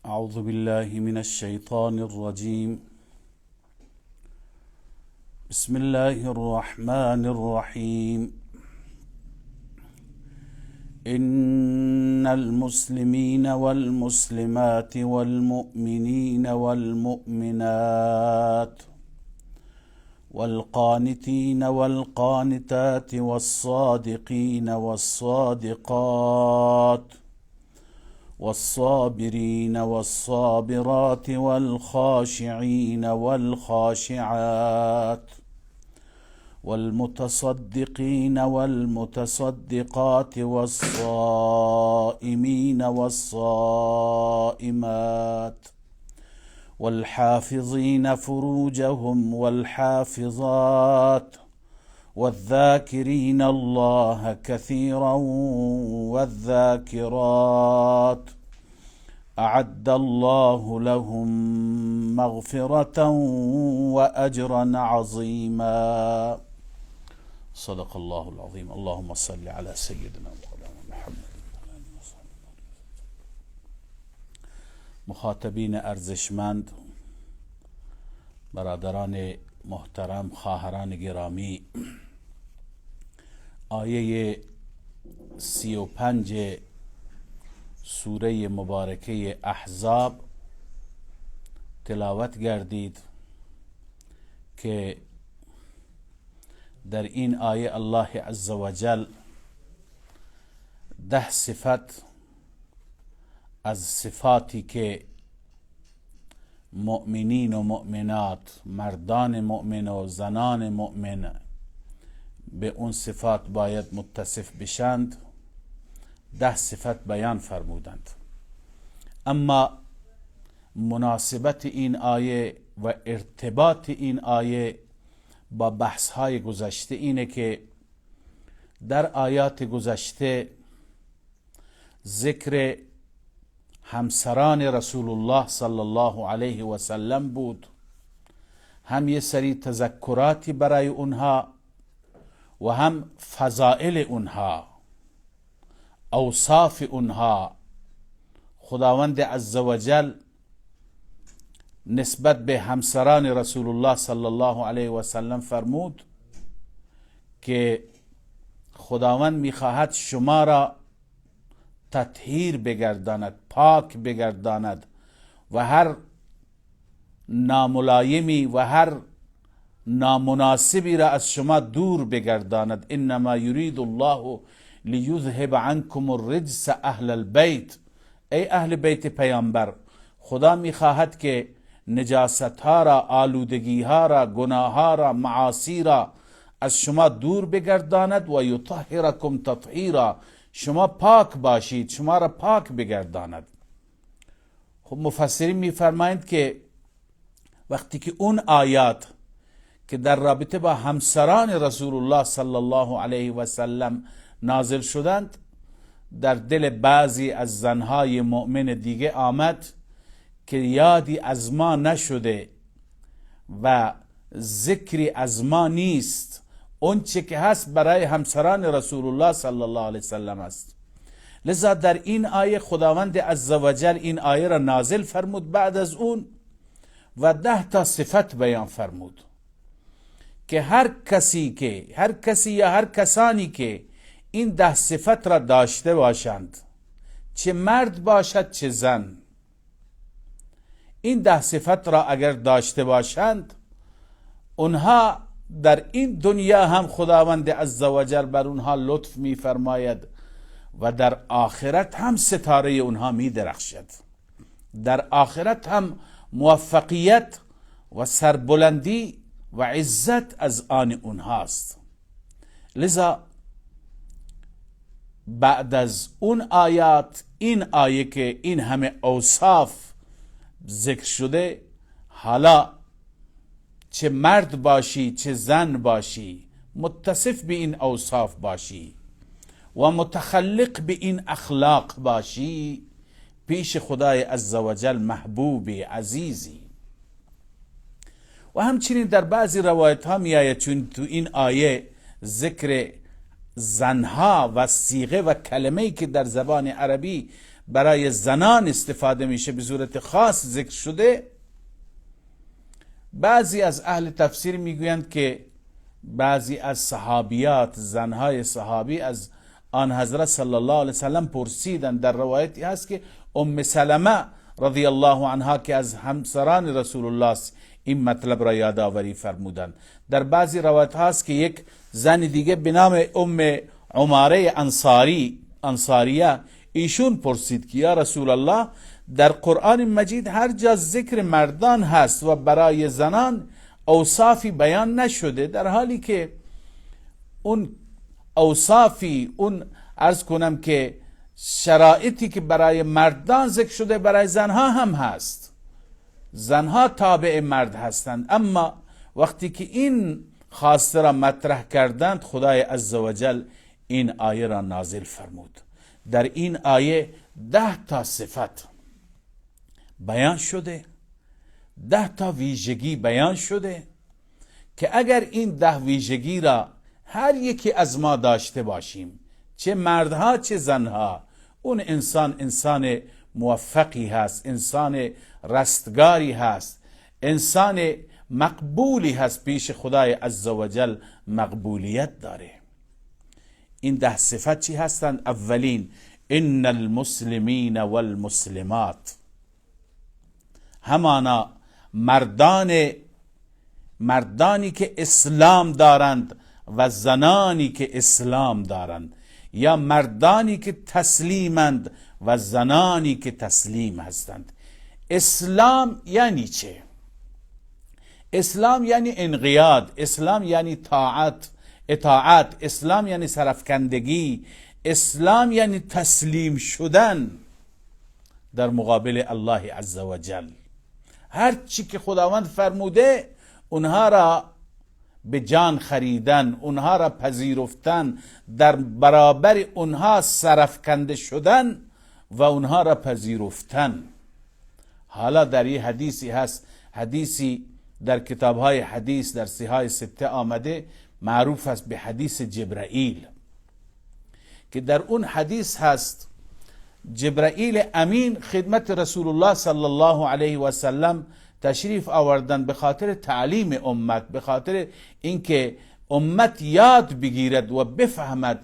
أعوذ بالله من الشيطان الرجيم. بسم الله الرحمن الرحيم. إن المسلمين والمسلمات والمؤمنين والمؤمنات والقانتين والقانتات والصادقين والصادقات والصابرين والصابرات والخاشعين والخاشعات والمتصدقين والمتصدقات والصائمين والصائمات والحافظين فروجهم والحافظات والذاكرين الله كثيرا والذاكرات أعد الله لهم مغفرة وأجرا عظيما. صدق الله العظيم. اللهم صل على سيدنا محمد. مخاطبین ارزشمند، برادران محترم، خواهران گرامی، آیه 35 سوره مبارکه احزاب تلاوت گردید که در این آیه الله عزوجل 10 صفت از صفاتی که مؤمنین و مؤمنات، مردان مؤمن و زنان مؤمن به اون صفات باید متصف بشند، 10 صفت بیان فرمودند. اما مناسبت این آیه و ارتباط این آیه با بحث های گذشته اینه که در آیات گذشته ذکر همسران رسول الله صلی الله علیه و سلم بود، هم یه سری تذکراتی برای اونها و هم فضائل اونها، اوصاف اونها. خداوند عزوجل نسبت به همسران رسول الله صلی الله علیه و سلم فرمود که خداوند میخواهد شما را تطهیر بگرداند، پاک بگرداند و هر ناملایمی و هر نامناسبی را از شما دور بگرداند. انما یرید الله لیذهب عنکم الرجس اهل البیت. ای اهل بیت پیامبر، خدا میخواهد که نجاست ها را، آلودگی ها را، گناه ها را، معاصی را از شما دور بگرداند و یطهرکم تطهیرا، شما پاک باشید، شما را پاک بگرداند. خب مفسرین میفرمایند که وقتی که اون آیات که در رابطه با همسران رسول الله صلی الله علیه و سلم نازل شدند، در دل بعضی از زنهای مؤمن دیگه آمد که یادی از ما نشده و ذکری از ما نیست، اون چه که هست برای همسران رسول الله صلی الله علیه وسلم است. لذا در این آیه خداوند عزوجل این آیه را نازل فرمود بعد از اون و 10 تا صفت بیان فرمود که هر کسی یا هر کسانی که این 10 صفت را داشته باشند، چه مرد باشد چه زن، این 10 صفت را اگر داشته باشند، اونها در این دنیا هم خداوند عزوجل بر اونها لطف می‌فرماید و در آخرت هم ستاره اونها می‌درخشد. در آخرت هم موفقیت و سربلندی و عزت از آن اونهاست. لذا بعد از اون آیات، این آیه که این همه اوصاف ذکر شده، حالا چه مرد باشی چه زن باشی، متصف به این اوصاف باشی و متخلق به این اخلاق باشی، پیش خدای عزوجل محبوبی عزیزی. و همچنین در بعضی روایت ها می آید، چون تو این آیه ذکر زنها و صیغه و کلمه‌ای که در زبان عربی برای زنان استفاده میشه به صورت خاص ذکر شده. بعضی از اهل تفسیر میگویند که بعضی از صحابیات، زنهای صحابی، از آن حضرت صلی الله علیه وسلم پرسیدند. در روایتی هست که ام سلمه رضی الله عنها که از همسران رسول الله است این مطلب را یادآوری فرمودند. در بعضی روایت هست که یک زن دیگه به نام ام عماره انصاریه، ایشون پرسید که یا رسول الله، در قرآن مجید هر جا ذکر مردان هست و برای زنان اوصافی بیان نشده، در حالی که اون اوصافی، اون عرض کنم که شرایطی که برای مردان ذکر شده برای زنها هم هست، زنها تابع مرد هستند. اما وقتی که این خواسته را مطرح کردند، خدای عزوجل این آیه را نازل فرمود. در این آیه 10 تا صفت بیان شده، 10 تا ویژگی بیان شده که اگر این 10 ویژگی را هر یکی از ما داشته باشیم، چه مردها چه زنها، اون انسان انسان موفقی هست، انسان رستگاری هست، انسان مقبولی هست، پیش خدای عزوجل مقبولیت داره. این 10 صفت چی هستند؟ اولین، ان المسلمین والمسلمات، همانا مردانی که اسلام دارند و زنانی که اسلام دارند، یا مردانی که تسلیمند و زنانی که تسلیم هستند. اسلام یعنی چه؟ اسلام یعنی انقیاد، اسلام یعنی طاعت، اطاعت، اسلام یعنی سرافکندگی، اسلام یعنی تسلیم شدن در مقابل الله عزوجل. هر چی که خداوند فرموده اونها را به جان خریدن، اونها را پذیرفتن، در برابر اونها سرافکنده شدن و اونها را پذیرفتن. حالا در یه حدیثی هست، حدیثی در کتابهای حدیث در صحاح سته آمده، معروف است به حدیث جبرائیل، که در اون حدیث هست جبرائیل امین خدمت رسول الله صلی الله علیه و سلم تشریف آوردن به خاطر تعلیم امت، به خاطر اینکه امت یاد بگیرد و بفهمد.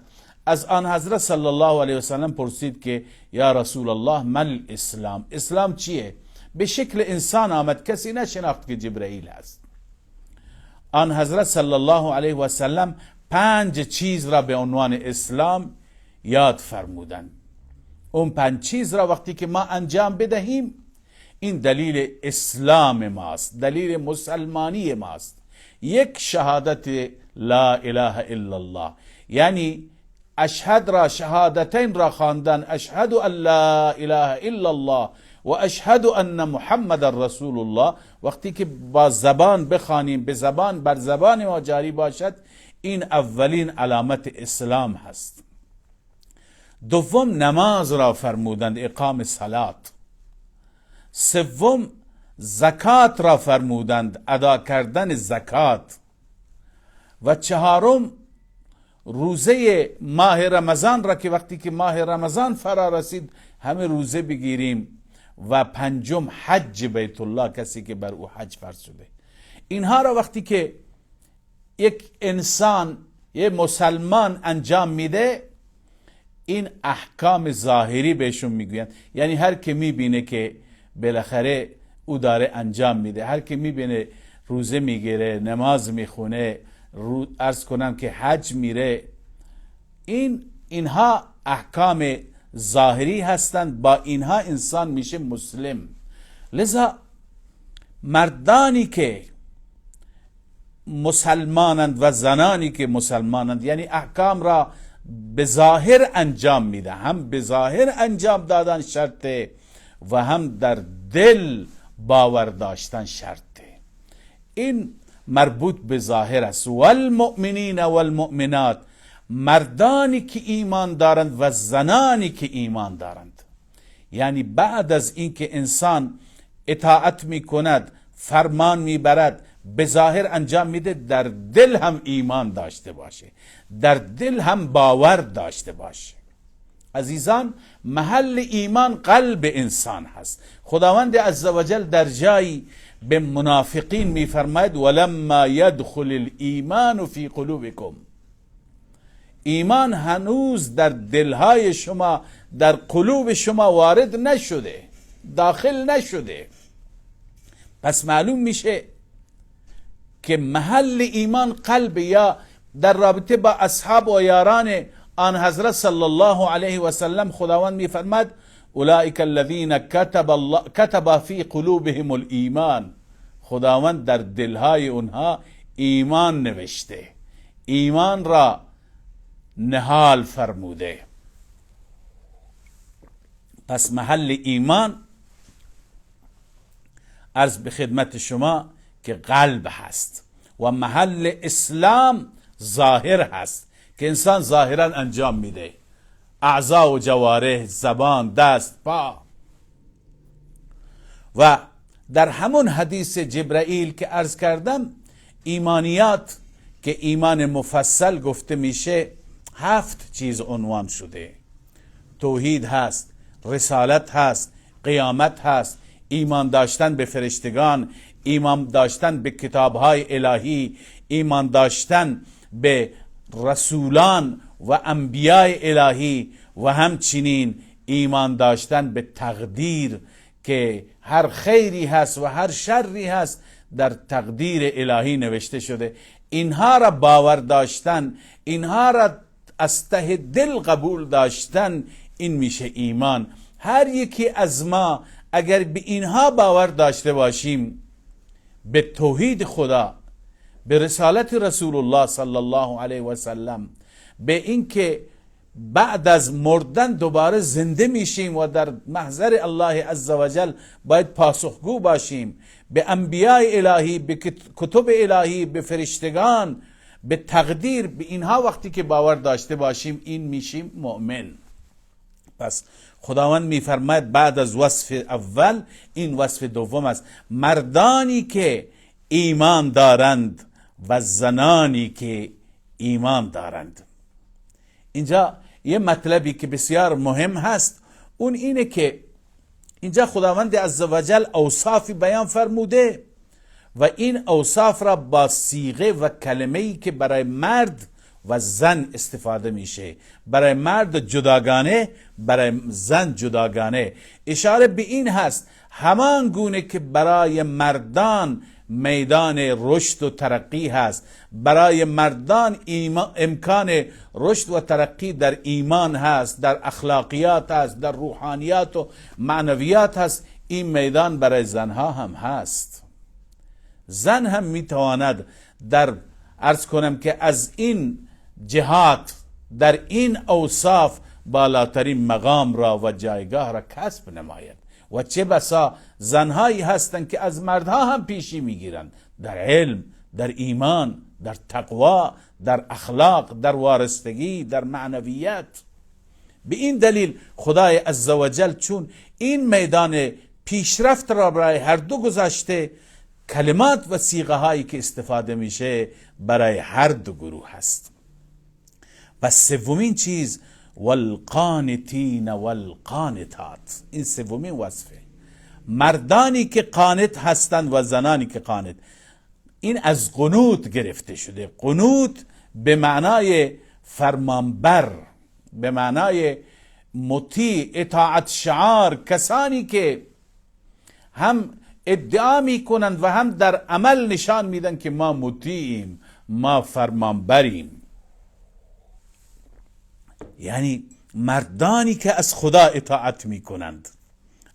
از آن حضرت صلی الله علیه و سلم پرسید که یا رسول الله مل اسلام، اسلام چیه؟ به شکل انسان آمد، کسی نشناخت که جبرائیل هست. آن حضرت صلی الله علیه و سلم 5 چیز را به عنوان اسلام یاد فرمودند. اون 5 چیز را وقتی که ما انجام بدهیم، این دلیل اسلام ماست، دلیل مسلمانی ماست. یک، شهادت لا اله الا الله، یعنی اشهد را، شهادتین را خواندن، اشهد ان لا اله الا الله و اشهد ان محمد رسول الله. وقتی که با زبان بخوانیم، به زبان، بر زبان ما جاری باشد، این اولین علامت اسلام هست. دوم، نماز را فرمودند، اقام صلات. سوم، زکات را فرمودند، ادا کردن زکات. و چهارم، روزه ماه رمضان را که وقتی که ماه رمضان فرا رسید همه روزه بگیریم. و پنجم، حج بیت الله، کسی که بر او حج فرض شده. اینها را وقتی که یک انسان، یک مسلمان انجام میده، این احکام ظاهری بهشون میگویند. یعنی هر که میبینه که بالاخره او داره انجام میده، هر که میبینه روزه میگیره، نماز میخونه، عرض کنم که حج میره، اینها احکام ظاهری هستند. با اینها انسان میشه مسلم. لذا مردانی که مسلمانند و زنانی که مسلمانند، یعنی احکام را به ظاهر انجام میده، هم به ظاهر انجام دادن شرطه و هم در دل باور داشتن شرطه. این مربوط به ظاهر است. والمؤمنین والمؤمنات، مردانی که ایمان دارند و زنانی که ایمان دارند. یعنی بعد از اینکه انسان اطاعت میکند، فرمان میبرد، به ظاهر انجام میده، در دل هم ایمان داشته باشه، در دل هم باور داشته باشه. عزیزان، محل ایمان قلب انسان هست. خداوند عزوجل در جایی به منافقین میفرماید ولما یدخل الایمان فی قلوبکم، ایمان هنوز در دلهای شما، در قلوب شما وارد نشده، داخل نشده. پس معلوم میشه که محل ایمان قلب، یا در رابطه با اصحاب و یاران آن حضرت صلی الله علیه و سلم خداوند میفرماد اولئک الذین کتب فی قلوبهم الایمان، خداوند در دلهای اونها ایمان نوشته، ایمان را نهال فرموده. پس محل ایمان عرض به خدمت شما که قلب هست و محل اسلام ظاهر هست که انسان ظاهرا انجام میده، اعضا و جوارح، زبان، دست، پا. و در همون حدیث جبرائیل که عرض کردم، ایمانیات که ایمان مفصل گفته میشه 7 چیز عنوان شده. توحید هست، رسالت هست، قیامت هست، ایمان داشتن به فرشتگان، ایمان داشتن به کتابهای الهی، ایمان داشتن به رسولان و انبیاء الهی، و همچنین ایمان داشتن به تقدیر که هر خیری هست و هر شری هست در تقدیر الهی نوشته شده. اینها را باور داشتن، اینها را از ته دل قبول داشتن، این میشه ایمان. هر یکی از ما اگر به اینها باور داشته باشیم، به توحید خدا، به رسالت رسول الله صلی الله علیه و سلم، به اینکه بعد از مردن دوباره زنده میشیم و در محضر الله عزوجل باید پاسخگو باشیم، به انبیاء الهی، به کتب الهی، به فرشتگان، به تقدیر، به اینها وقتی که باور داشته باشیم، این میشیم مؤمن. پس خداوند میفرماید بعد از وصف اول این وصف دوم است: مردانی که ایمان دارند و زنانی که ایمان دارند. اینجا یه مطلبی که بسیار مهم هست اون اینه که اینجا خداوند عزوجل اوصافی بیان فرموده و این اوصاف را با صیغه و کلمه‌ای که برای مرد و زن استفاده میشه، برای مرد جداگانه، برای زن جداگانه، اشاره به این هست همان گونه که برای مردان میدان رشد و ترقی هست، برای مردان امکان رشد و ترقی در ایمان هست، در اخلاقیات هست، در روحانیات و معنویات هست، این میدان برای زنها هم هست. زن هم میتواند در عرض کنم که از این جهات، در این اوصاف بالاترین مقام را و جایگاه را کسب نماید. و چه بسا زنهایی هستند که از مردها هم پیشی میگیرند در علم، در ایمان، در تقوا، در اخلاق، در وارستگی، در معنویت. به این دلیل خدای عزوجل چون این میدان پیشرفت را برای هر دو گذاشته، کلمات و صیغه هایی که استفاده میشه برای هر دو گروه هست. و سومین چیز والقانتین والقانتات، این سومین وصفه، مردانی که قانت هستند و زنانی که قانت. این از قنوت گرفته شده. قنوت به معنای فرمانبر، به معنای مطیع، اطاعت شعار، کسانی که هم ادعا میکنند و هم در عمل نشان میدن که ما مطیعیم، ما فرمانبریم. یعنی مردانی که از خدا اطاعت میکنند،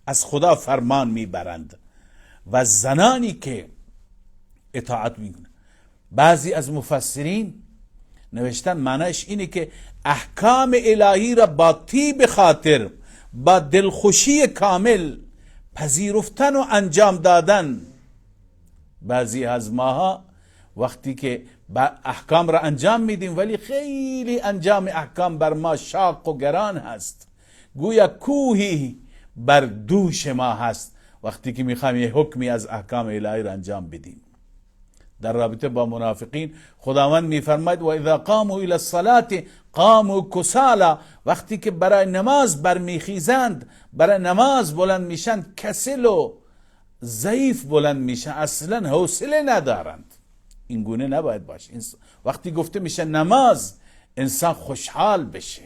از خدا فرمان میبرند، و زنانی که اطاعت میکنند. بعضی از مفسرین نوشتن معنیش اینه که احکام الهی را با طیب خاطر، با دلخوشی کامل پذیرفتن و انجام دادن. بعضی از ماها وقتی که احکام را انجام میدیم ولی خیلی انجام احکام بر ما شاق و گران هست، گویا کوهی بر دوش ما هست وقتی که میخوایم یه حکمی از احکام الهی را انجام بدیم. در رابطه با منافقین خداوند میفرماید و اذا قاموا الی الصلاة قاموا کسالا، وقتی که برای نماز برمیخیزند، برای نماز بلند میشن، کسل و ضعیف بلند میشن، اصلا حوصله ندارند. این گونه نباید باشه. وقتی گفته میشه نماز، انسان خوشحال بشه.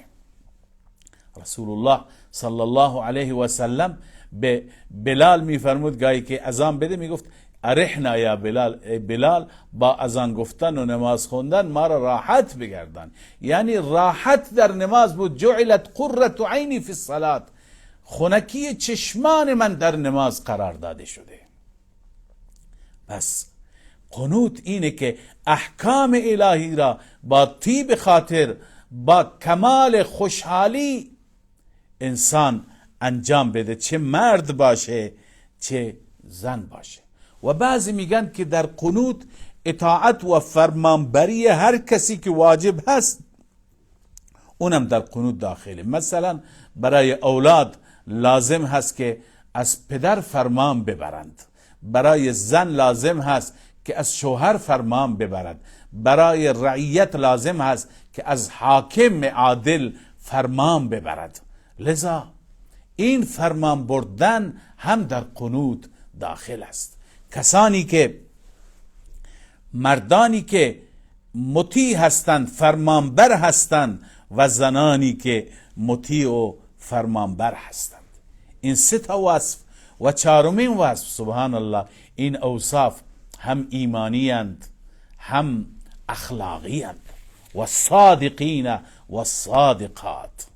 رسول الله صلی الله علیه و سلم به بلال میفرمود گاهی که اذان بده، میگفت ارحنا یا بلال، ای بلال با اذان گفتن و نماز خوندن ما را راحت بگردان. یعنی راحت در نماز بود. جعلت قرة عینی فی الصلاة، خنکی چشمان من در نماز قرار داده شده. پس قنوت اینه که احکام الهی را با طیب خاطر، با کمال خوشحالی انسان انجام بده، چه مرد باشه چه زن باشه. و بعضی میگن که در قنوت اطاعت و فرمانبری هر کسی که واجب هست اونم در قنوت داخله. مثلا برای اولاد لازم هست که از پدر فرمان ببرند، برای زن لازم هست که از شوهر فرمان ببرد، برای رعیت لازم هست که از حاکم عادل فرمان ببرد. لذا این فرمان بردن هم در قنوت داخل است. کسانی که مردانی که مطیع هستند، فرمانبر هستند، و زنانی که مطیع و فرمانبر هستند. این سه تا وصف. و چهارمین وصف، سبحان الله، این اوصاف هم ایمانی اند هم اخلاقی اند. و صادقین و صادقات،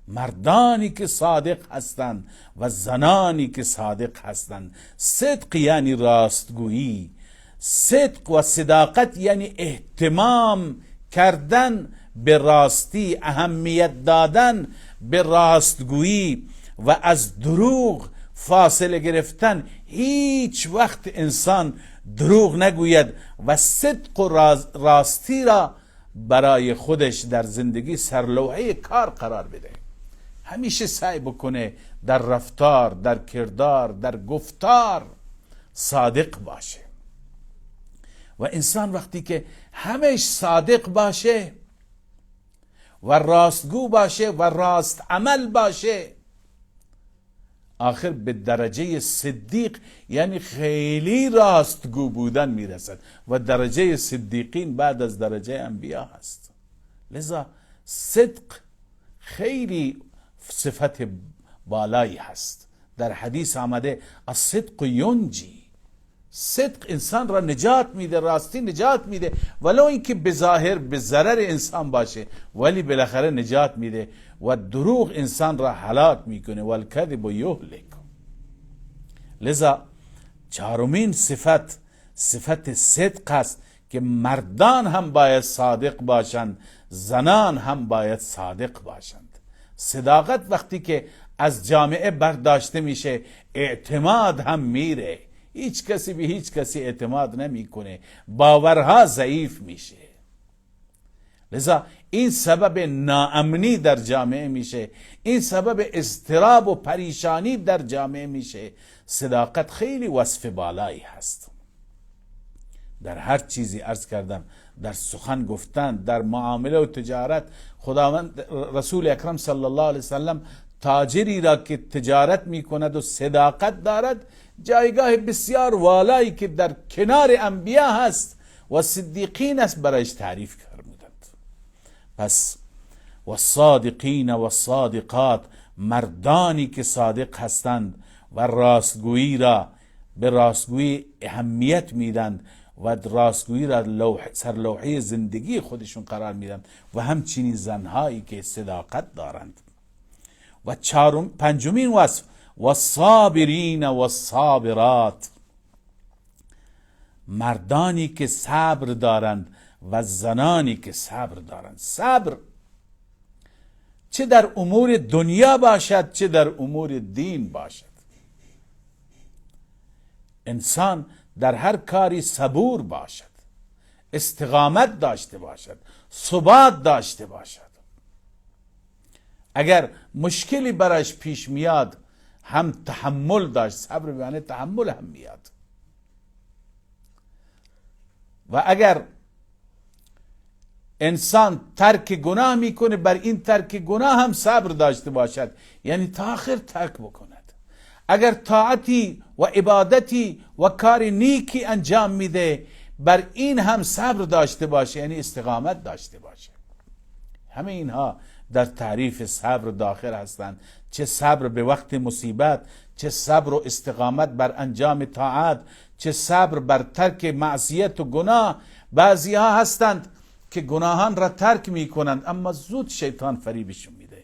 مردانی که صادق هستند و زنانی که صادق هستند. صدق یعنی راستگویی، صدق و صداقت یعنی اهتمام کردن به راستی، اهمیت دادن به راستگویی و از دروغ فاصله گرفتن. هیچ وقت انسان دروغ نگوید و صدق و راستی را برای خودش در زندگی سرلوحه کار قرار بده. همیشه سعی بکنه در رفتار، در کردار، در گفتار صادق باشه. و انسان وقتی که همش صادق باشه و راستگو باشه و راست عمل باشه، آخر به درجه صدیق، یعنی خیلی راستگو بودن میرسد و درجه صدیقین بعد از درجه انبیا هست. لذا صدق خیلی صفت بالایی هست. در حدیث آمده الصدق ینجی، صدق انسان را نجات میده، راستی نجات میده، ولو اینکه به ظاهر به ضرر انسان باشه ولی بالاخره نجات میده. و دروغ انسان را هلاک میکنه، والکذب یهلک. لذا چهارمین صفت، صفت صدق است که مردان هم باید صادق باشند، زنان هم باید صادق باشند. صداقت وقتی که از جامعه برداشته میشه، اعتماد هم میره، هیچ کسی به هیچ کسی اعتماد نمیکنه، باورها ضعیف میشه. لذا این سبب ناامنی در جامعه میشه، این سبب اضطراب و پریشانی در جامعه میشه. صداقت خیلی وصف بالایی هست. در هر چیزی عرض کردم، در سخن گفتن، در معامله و تجارت، خداوند رسول اکرم صلی الله علیه وسلم تاجری را که تجارت میکند و صداقت دارد، جایگاه بسیار والایی که در کنار انبیا هست و صدیقین است برایش تعریف فرمودند. پس و صادقین و صادقات، مردانی که صادق هستند و راستگویی را به راستگویی اهمیت میدند و راستگویی را سرلوحه زندگی خودشون قرار میدن، و همچنین زنهایی که صداقت دارند. و پنجمین وصف و صابرین و صابرات، مردانی که صبر دارند و زنانی که صبر دارند. صبر چه در امور دنیا باشد چه در امور دین باشد. انسان در هر کاری صبور باشد، استقامت داشته باشد، ثبات داشته باشد. اگر مشکلی برایش پیش میاد هم تحمل داشت، صبر به معنی تحمل هم میاد. و اگر انسان ترک گناه میکنه، بر این ترک گناه هم صبر داشته باشد، یعنی تا آخر ترک بکند. اگر طاعتی و عبادتی و کار نیکی انجام میده، بر این هم صبر داشته باشه، یعنی استقامت داشته باشه. همه اینها در تعریف صبر داخل هستند، چه صبر به وقت مصیبت، چه صبر و استقامت بر انجام طاعت، چه صبر بر ترک معصیت و گناه. بعضی ها هستند که گناهان را ترک میکنند، اما زود شیطان فریبشون میده،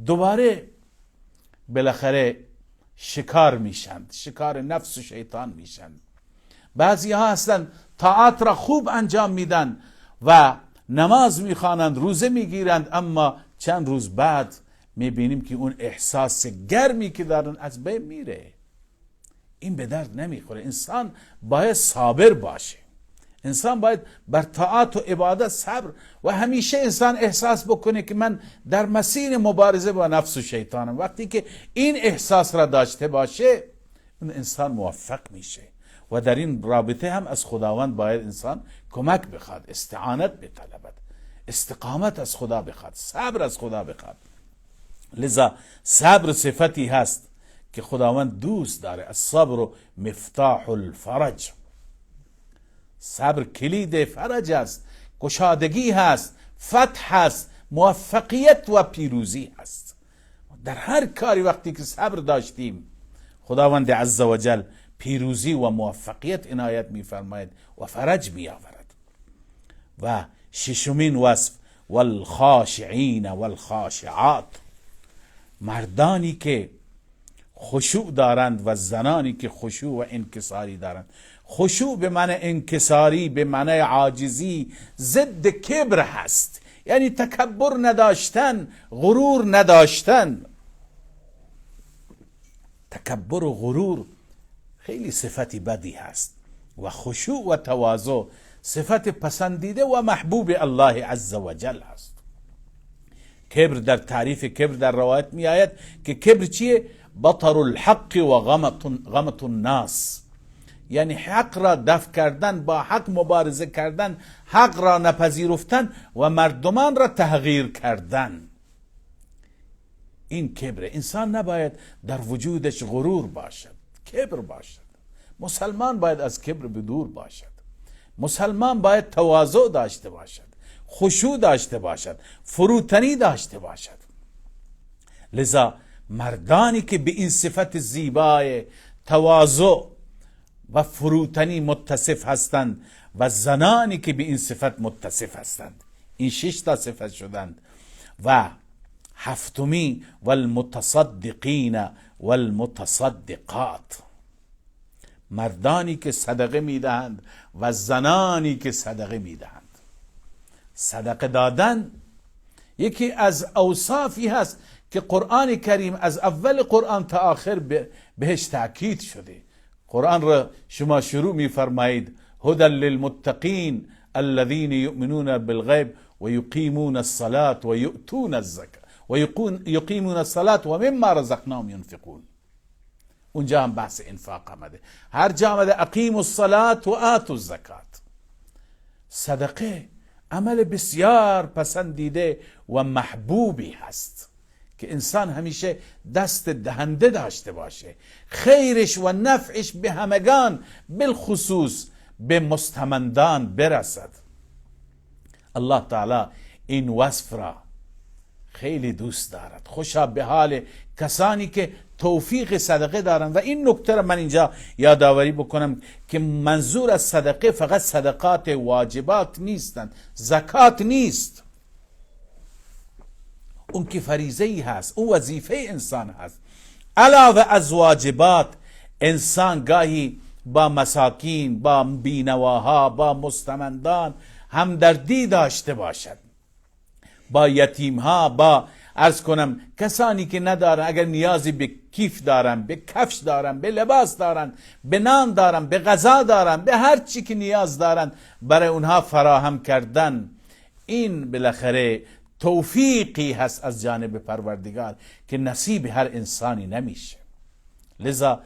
دوباره بالاخره شکار میشند، شکار نفس و شیطان میشند. بعضی ها هستند طاعت را خوب انجام میدن و نماز میخوانند، روزه میگیرند، اما چند روز بعد میبینیم که اون احساس گرمی که دارن از بین میره. این به درد نمیخوره. انسان باید صابر باشه، انسان باید بر طاعت و عبادت صبر و همیشه انسان احساس بکنه که من در مسیر مبارزه با نفس و شیطانم. وقتی که این احساس را داشته باشه، اون انسان موفق میشه. و در این رابطه هم از خداوند باید انسان کمک بخواد، استعانت بطلبد، استقامت از خدا بخواد، صبر از خدا بخواد. لذا صبر صفتی هست که خداوند دوست داره. الصبر مفتاح الفرج. صبر کلید فرج است، گشادگی هست، فتح هست، موفقیت و پیروزی هست. در هر کاری وقتی که صبر داشتیم، خداوند عزوجل پیروزی و موفقیت عنایت می‌فرماید و فرج می‌آورد. و ششمین وصف، والخاشعین والخاشعات، مردانی که خشوع دارند و زنانی که خشوع و انکساری دارند. خشوع به معنی انکساری، به معنی عاجزی، ضد کبر هست، یعنی تکبر نداشتن، غرور نداشتن. تکبر و غرور خیلی صفتی بدی هست و خشوع و تواضع صفت پسندیده و محبوب الله عزوجل هست. کبر در تعریف کبر در روایت می آید که کبر چیه؟ بطر الحق و غمط الناس، یعنی حق را دفع کردن، با حق مبارزه کردن، حق را نپذیرفتن و مردمان را تحقیر کردن. این کبره. انسان نباید در وجودش غرور باشد، کبر باشد. مسلمان باید از کبر بدور باشد. مسلمان باید تواضع داشته باشد، خشوع داشته باشد، فروتنی داشته باشد. لذا مردانی که به این صفت زیبای تواضع و فروتنی متصف هستند و زنانی که به این صفت متصف هستند، این 6 تا صفت شدند. و هفتمی، والمتصدقین والمتصدقات، مردانی که صدقه میدهند و زنانی که صدقه میدهند. صدقه دادن یکی از اوصافی هست که قرآن کریم از اول قرآن تا آخر بهش تاکید شده. قرآن را شما شروع میفرمایید، هدى للمتقین الذين يؤمنون بالغیب و یقیمون الصلاة و یؤتون الزکاة و یقیمون الصلاة و مما رزقناهم ينفقون. اونجا هم بحث انفاق آمده. هر جا آمده اقیموا الصلاة و آتوا الزکاة. صدقه عمل بسیار پسندیده و محبوبی هست که انسان همیشه دست دهنده داشته باشه، خیرش و نفعش به همگان، بالخصوص به مستمندان برسد. الله تعالی این وصف را خیلی دوست دارد. خوشا به حال کسانی که توفیق صدقه دارند. و این نکته را من اینجا یادآوری بکنم که منظور از صدقه فقط صدقات واجبات نیستند، زکات نیست، اون که فریضه ای هست، اون وظیفه انسان هست. علاوه از واجبات، انسان گاهی با مساکین، با بینواها، با مستمندان همدردی داشته باشد، با یتیمها، با عرض کنم کسانی که ندارن، اگر نیازی به کیف دارن، به کفش دارن، به لباس دارن، به نان دارن، به غذا دارن، به هر چی که نیاز دارن برای اونها فراهم کردن، این بالاخره توفیقی هست از جانب پروردگار که نصیب هر انسانی نمیشه. لذا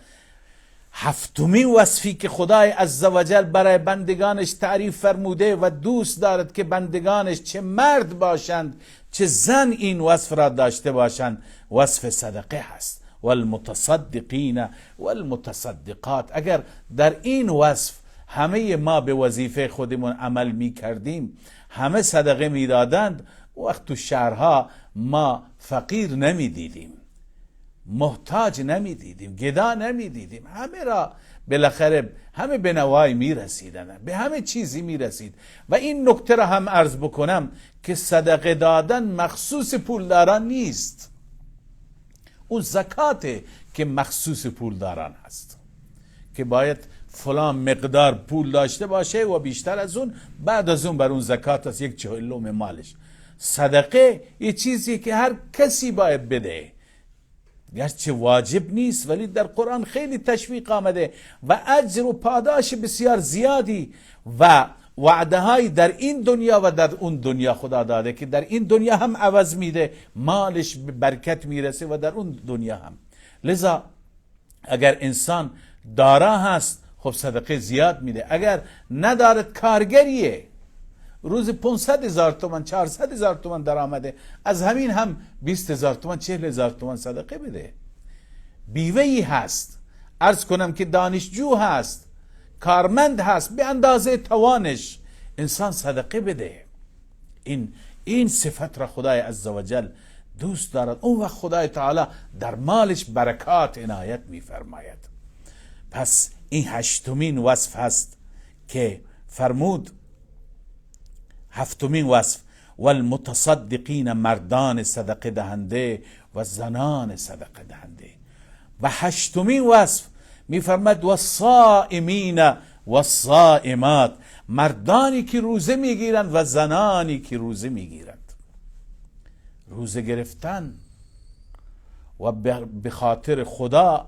هفتمین وصفی که خدای عزوجل برای بندگانش تعریف فرموده و دوست دارد که بندگانش چه مرد باشند چه زن این وصف را داشته باشند، وصف صدقه هست. والمتصدقین والمتصدقات. اگر در این وصف همه ما به وظیفه خودمون عمل می کردیم، همه صدقه می دادند، وقت تو شهرها ما فقیر نمی دیدیم، محتاج نمی دیدیم، گدا نمی دیدیم، همه را بالاخره همه به نوای می رسیدن، به همه چیزی می رسید. و این نکته را هم عرض بکنم که صدقه دادن مخصوص پولداران نیست، اون زکات که مخصوص پولداران هست که باید فلان مقدار پول داشته باشه و بیشتر از اون، بعد از اون بر اون زکات است، 1/40 مالش. صدقه یه چیزی که هر کسی باید بده، گرچه واجب نیست ولی در قرآن خیلی تشویق آمده و اجر و پاداش بسیار زیادی و وعده های در این دنیا و در اون دنیا خدا داده که در این دنیا هم عوض میده، مالش به برکت میرسه و در اون دنیا هم. لذا اگر انسان دارا هست خب صدقه زیاد میده، اگر ندارد کارگریه، روز 500,000 تومان 400,000 تومان در آمده، از همین هم 20,000 تومان 40,000 تومان صدقه بده. بیوه‌ای هست، عرض کنم که دانشجو هست، کارمند هست، به اندازه توانش انسان صدقه بده. این صفت را خدای عزوجل دوست دارد. اون وقت خدای تعالی در مالش برکات عنایت میفرماید. پس این هشتمین وصف هست که فرمود. هفتمین وصف والمتصدقین، مردان صدقه دهنده و زنان صدقه دهنده. و هشتمین وصف میفرماد والصائمین والصائمات، مردانی که روزه میگیرند و زنانی که روزه میگیرند. روزه گرفتن و به خاطر خدا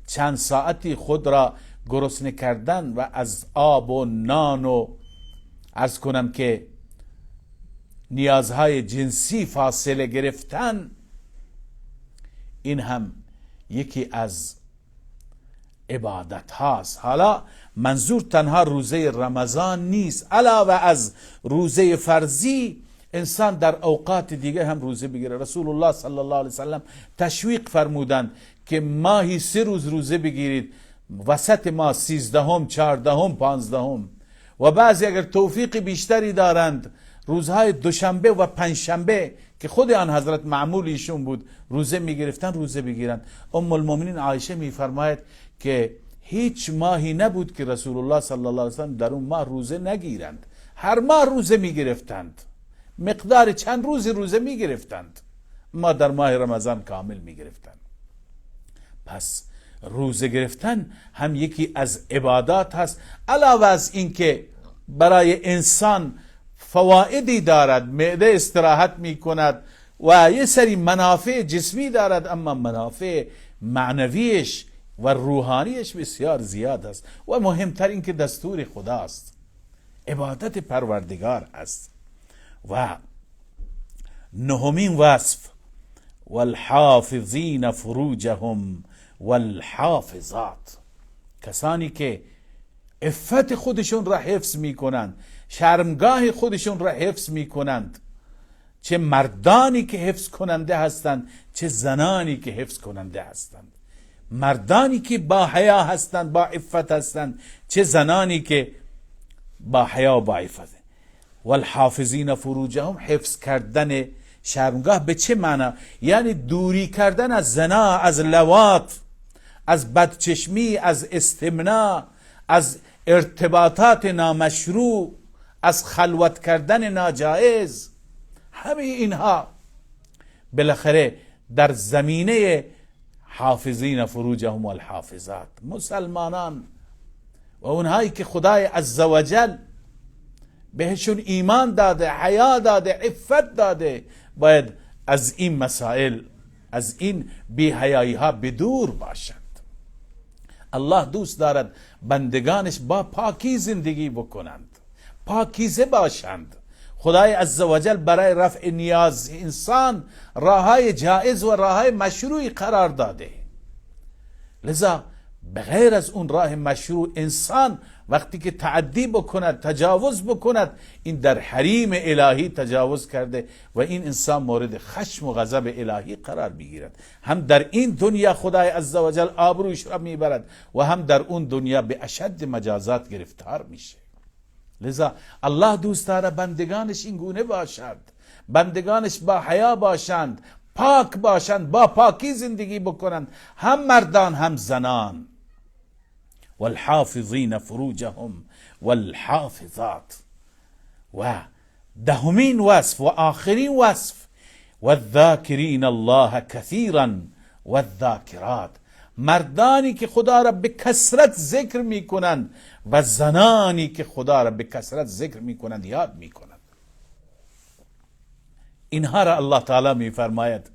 چند ساعتی خود را گرسنه کردن و از آب و نان و عرض کنم که نیازهای جنسی فاصله گرفتن، این هم یکی از عبادت هاست. حالا منظور تنها روزه رمضان نیست، علاوه از روزه فرضی انسان در اوقات دیگه هم روزه بگیره. رسول الله صلی الله علیه وسلم تشویق فرمودند که ماهی 3 روز روزه بگیرید، وسط ما 13، 14، 15، و بعضی اگر توفیق بیشتری دارند روزهای دوشنبه و پنجشنبه که خود آن حضرت معمول ایشون بود روزه میگرفتن، روزه بگیرند. ام المؤمنین عایشه میفرماید که هیچ ماهی نبود که رسول الله صلی الله علیه وسلم در اون ماه روزه نگیرند، هر ماه روزه میگرفتند، مقدار چند روز روزه میگرفتند، ما در ماه رمضان کامل میگرفتند. پس روزه گرفتن هم یکی از عبادات هست، علاوه از اینکه برای انسان فوائدی دارد، معده استراحت میکند و یه سری منافع جسمی دارد، اما منافع معنویش و روحانیش بسیار زیاد است و مهمتر این که دستور خداست، عبادت پروردگار است. و نهمین وصف والحافظین فروجهم والحافظات، کسانی که عفت خودشون را حفظ میکنند، شرمگاه خودشون را حفظ میکنند، چه مردانی که حفظ کننده هستند چه زنانی که حفظ کننده هستند، مردانی که با حیا هستند با عفت هستند، چه زنانی که با حیا و با عفت. والحافظین فروجهم، حفظ کردن شرمگاه به چه معنا؟ یعنی دوری کردن از زنا، از لواط، از بدچشمی، از استمناء، از ارتباطات نامشروع، از خلوت کردن ناجایز. همه اینها بالاخره در زمینه حافظین فروجهم والحافظات، مسلمانان و اونهایی که خدای عزوجل بهشون ایمان داده، حیا داده، عفت داده، باید از این مسائل، از این بی‌حیایی ها بدور باشند. الله دوست دارد بندگانش با پاکی زندگی بکنند، پاکیزه باشند. خدای عزوجل برای رفع نیاز انسان راههای جائز و راههای مشروعی قرار داده، لذا بغیر از اون راه مشروع انسان وقتی که تعدی بکند، تجاوز بکند، این در حریم الهی تجاوز کرده و این انسان مورد خشم و غضب الهی قرار میگیرد. هم در این دنیا خدای عزوجل آبروش را میبرد و هم در اون دنیا به اشد مجازات گرفتار میشه. لذا الله دوست داره بندگانش این گونه باشد، بندگانش با حیا باشند، پاک باشند، با پاکی زندگی بکنند، هم مردان هم زنان. والحافظین فروجهم والحافظات. و دهمین وصف و آخرین وصف، والذاکرین الله کثیرا والذاکرات، مردانی که خدا را به کثرت ذکر میکنند و زنانی که خدا را به کثرت ذکر میکنند، یاد میکنند. اینها را الله تعالی میفرماید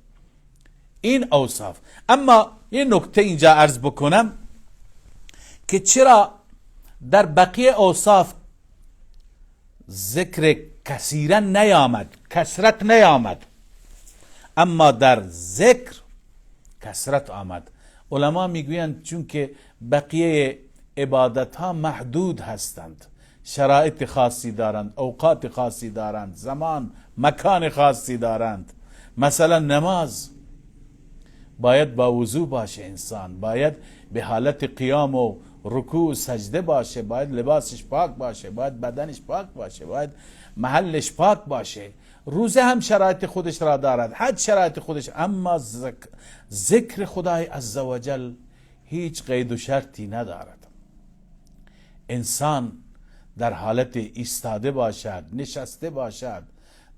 این اوصاف. اما یه نکته اینجا عرض بکنم که چرا در بقیه اوصاف ذکر کثیرا نیامد، کثرت نیامد، اما در ذکر کثرت آمد. علما میگویند چون که بقیه عبادت ها محدود هستند، شرایط خاصی دارند، اوقات خاصی دارند، زمان مکان خاصی دارند. مثلا نماز باید با وضو باشه، انسان باید به حالت قیام و رکوع و سجده باشه، باید لباسش پاک باشه، باید بدنش پاک باشه، باید محلش پاک باشه. روزه هم شرایط خودش را دارد، حج شرایط خودش، اما ذکر خدای عزوجل هیچ قید و شرطی ندارد. انسان در حالت ایستاده باشد، نشسته باشد،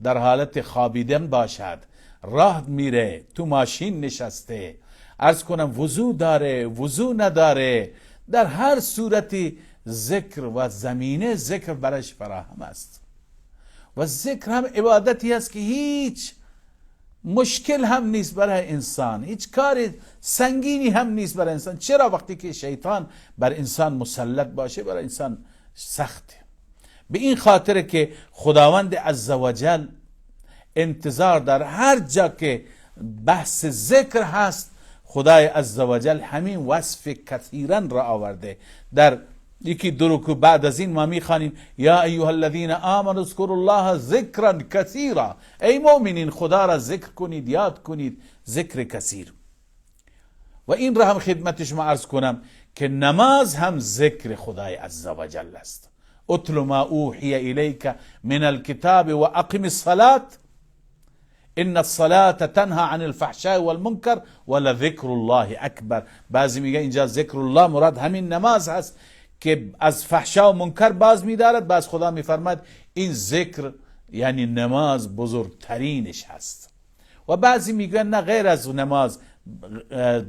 در حالت خوابیدن باشد، راه میره، تو ماشین نشسته، عرض کنم وضو داره، وضو نداره، در هر صورتی ذکر و زمینه ذکر برش فراهم است. و ذکر هم عبادتی است که هیچ مشکل هم نیست برای انسان، هیچ کار سنگینی هم نیست برای انسان. چرا؟ وقتی که شیطان بر انسان مسلط باشه برای انسان سخته. به این خاطر که خداوند عزوجل انتظار در هر جا که بحث ذکر هست، خدای عزوجل همین وصف کثیرا را آورده. در یکی دو رکوع بعد از این ما میخوانیم یا ایها الذین آمنوا اذکروا الله ذکرا کثیرا، ای مؤمنین خدا را ذکر کنید، یاد کنید، ذکر کثیر. و این را هم خدمت شما عرض کنم که نماز هم ذکر خدای عزوجل است. اتل ما اوحی الیک من الکتاب و اقم الصلاة ان الصلاة تنهى عن الفحشاء والمنکر ولذکر الله اکبر. بعضی میگه اینجا ذکر الله مراد همین نماز هست که از فحشا و منکر باز میدارد. باز خدا میفرماد این ذکر یعنی نماز بزرگترینش هست. و بعضی میگن نه، غیر از نماز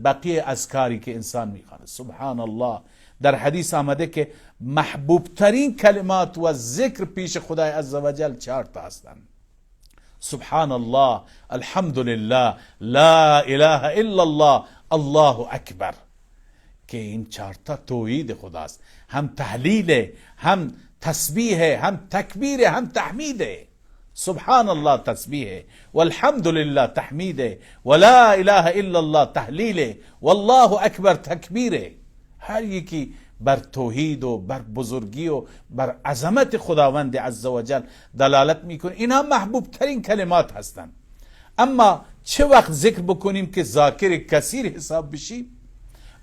بقیه اذکاری که انسان میخوانه. سبحان الله، در حدیث آمده که محبوب ترین کلمات و ذکر پیش خدای عزوجل 4 تا هستند: سبحان الله، الحمدلله، لا اله الا الله، الله اکبر. که این 4 تا توحید خداست، هم تهلیل، هم تسبیح، هم تکبیر، هم تحمید. سبحان الله تسبیح، والحمد لله تحمید، ولا اله الا الله تهلیل، والله اکبر تکبیر. هر یکی بر توحید و بر بزرگی و بر عظمت خداوند عزوجل دلالت میکنه. اینها محبوب ترین کلمات هستند. اما چه وقت ذکر بکنیم که ذاکر کثیر حساب بشیم؟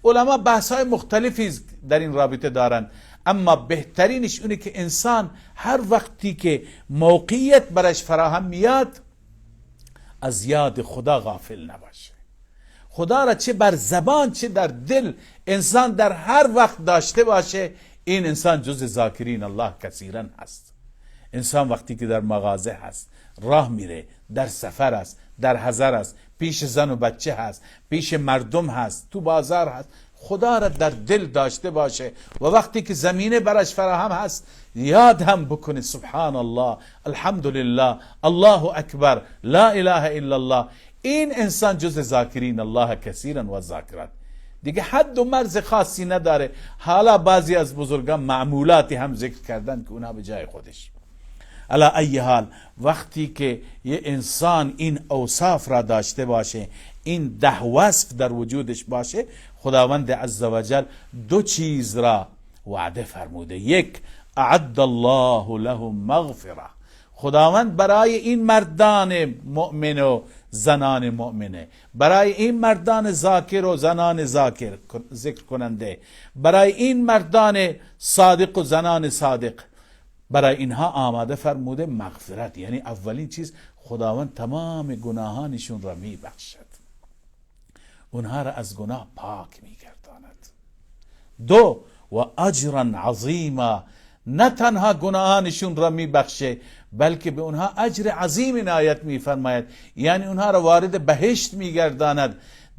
علما بحث های مختلفی در این رابطه دارند، اما بهترینش اونه که انسان هر وقتی که موقعیت برش فراهم میاد از یاد خدا غافل نباشه. خدا را چه بر زبان چه در دل انسان در هر وقت داشته باشه، این انسان جز ذاکرین الله کثیرا هست. انسان وقتی که در مغازه هست، راه میره، در سفر است، در حضر است، پیش زن و بچه هست، پیش مردم هست، تو بازار هست، خدا را در دل داشته باشه و وقتی که زمینه براش فراهم هست یاد هم بکنه سبحان الله، الحمدلله، الله اکبر، لا اله الا الله. این انسان جز ذاکرین الله کثیرا و ذاکرات. دیگه حد و مرز خاصی نداره. حالا بعضی از بزرگان معمولاتی هم ذکر کردن که اونها به جای خودش. علی ای حال وقتی که یه انسان این اوصاف را داشته باشه، این 10 وصف در وجودش باشه، خداوند عزوجل 2 چیز را وعده فرموده. 1، اعد الله لهم مغفره. خداوند برای این مردان مؤمن و زنان مؤمنه، برای این مردان ذاکر و زنان ذاکر ذکر کننده، برای این مردان صادق و زنان صادق، برای اینها آماده فرموده مغفرت. یعنی اولین چیز خداوند تمام گناهانشون را میبخشد، اونها را از گناه پاک میگرداند. 2، و اجرا عظیما. نه تنها گناهانشون را میبخشه بلکه به اونها اجر عظیم عنایت میفرماید، یعنی اونها را وارد بهشت میگرداند.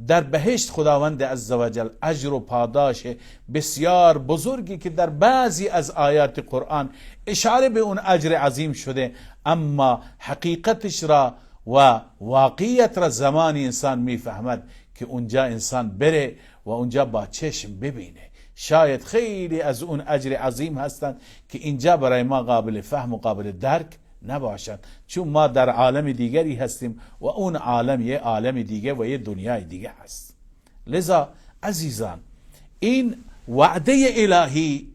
در بهشت خداوند عزوجل اجر و پاداش بسیار بزرگی که در بعضی از آیات قرآن اشاره به اون اجر عظیم شده، اما حقیقتش را و واقعیت را زمانی انسان میفهمد که اونجا انسان بره و اونجا با چشم ببینه. شاید خیلی از اون اجر عظیم هستند که اینجا برای ما قابل فهم و قابل درک نباشند، چون ما در عالم دیگری هستیم و اون عالم یه عالم دیگه و یه دنیای دیگه هست. لذا عزیزان، این وعده الهی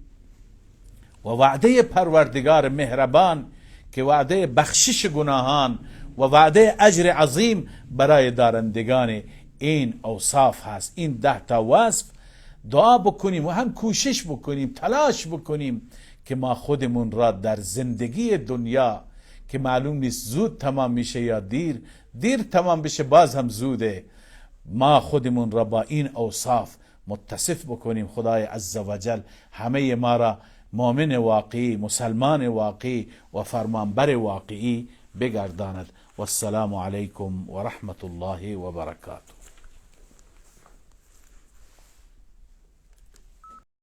و وعده پروردگار مهربان که وعده بخشش گناهان و وعده اجر عظیم برای دارندگان این اوصاف هست، این 10 تا وصف، دعا بکنیم و هم کوشش بکنیم، تلاش بکنیم که ما خودمون را در زندگی دنیا که معلوم نیست زود تمام میشه یا دیر، دیر تمام بشه باز هم زوده، ما خودمون را با این اوصاف متصف بکنیم. خدای عزوجل همه ما را مؤمن واقعی، مسلمان واقعی و فرمانبر واقعی بگرداند. والسلام علیکم و رحمت الله و برکاته.